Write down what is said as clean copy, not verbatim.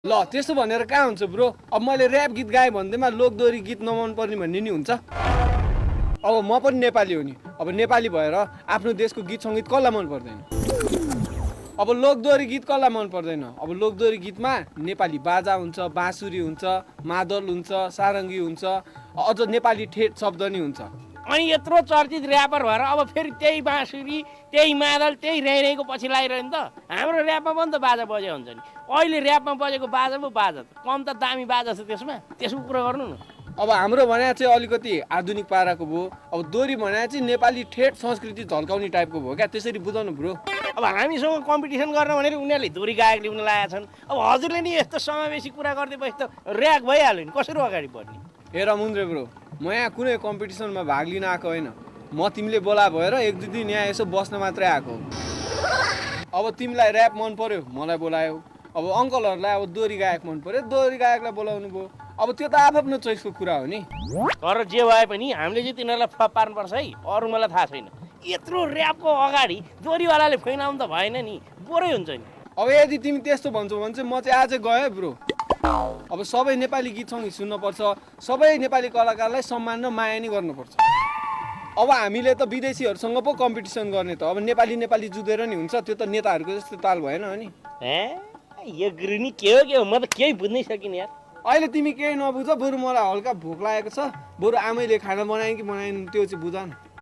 ल त्यसो भनेर कहाँ हुन्छ ब्रो? अब मैले ऱ्याप गीत गाएँ भन्दैमा लोकदोहोरी गीत नमन पर्ने भन्ने नि हुन्छ? अब म पनि नेपाली हो नि, अब नेपाली भएर आफ्नो देशको गीत सङ्गीत कसलाई मन पर्दैन? अब लोकदोहोरी गीत कसलाई मन पर्दैन? अब लोकदोहोरी गीतमा नेपाली बाजा हुन्छ, बाँसुरी हुन्छ, मादल हुन्छ, सारङ्गी हुन्छ, अझ नेपाली ठेट शब्द नि हुन्छ। अनि यत्रो चर्चित ऱ्यापर भएर अब फेरि त्यही बाँसुरी त्यही मादल त्यही ऱ्याइको पछि लागिरह्यो नि त। हाम्रो ऱ्यापमा पनि त बाजा बजे हुन्छ नि। अहिले ऱ्यापमा बजेको बाजा पो बाजा त कम त दामी बाजा छ त्यसको कुरा गर्नु न। अब हाम्रो भने चाहिँ अलिकति आधुनिक पाराको भयो। अब दोहोरी भने चाहिँ नेपाली ठेट संस्कृति झल्काउने टाइपको भयो क्या, त्यसरी बुझाउनु ब्रो। अब हामीसँग कम्पिटिसन गर्न भनेर उनीहरूले दोहोरी गायक ल्याउन लागेका छन्। अब हजुरले नि यस्तो समावेशी कुरा गर्दै बसे त ऱ्याक भइहाल्यो नि, कसरी अगाडि बढ्ने? हेर मुन्द्रे ब्रो, म यहाँ कुनै कम्पिटिसनमा भाग लिन आएको होइन, म तिमीले बोला भएर एक दुई दिन यहाँ यसो बस्न मात्रै आएको। अब तिमीलाई ऱ्याप मन पर्यो, मलाई बोलायो। अब अङ्कलहरूलाई अब दोहोरी गायक मन पर्यो, दोहोरी गायकलाई बोलाउनु भयो। अब त्यो त आफ्नो चोइसको कुरा हो नि। तर जे भए पनि हामीले चाहिँ तिनीहरूलाई फ्लप पार्नुपर्छ है, अरू मलाई थाहा छैन। यत्रो ऱ्यापको अगाडि दोहोरीवालाले फैलाउनु त भएन नि, बोरै हुन्छ नि। अब यदि तिमी त्यस्तो भन्छौ भने चाहिँ म चाहिँ आजै गएँ ब्रो। अब सबै नेपाली गीत सङ्गीत सुन्नुपर्छ, सबै नेपाली कलाकारलाई सम्मान र माया नि गर्नुपर्छ। अब हामीले त विदेशीहरूसँग पो कम्पिटिसन गर्ने त, अब नेपाली जुधेर नि हुन्छ, त्यो त नेताहरूको जस्तो ताल भएन हो नि। यो गुरुनी के हो म त केही बुझ्नै सकिनँ यार। अहिले तिमी केही नबुझ, बरु मलाई हल्का भोक लागेको छ, बरु आमैले खाना बनाए कि बनाएन त्यो चाहिँ बुझ न।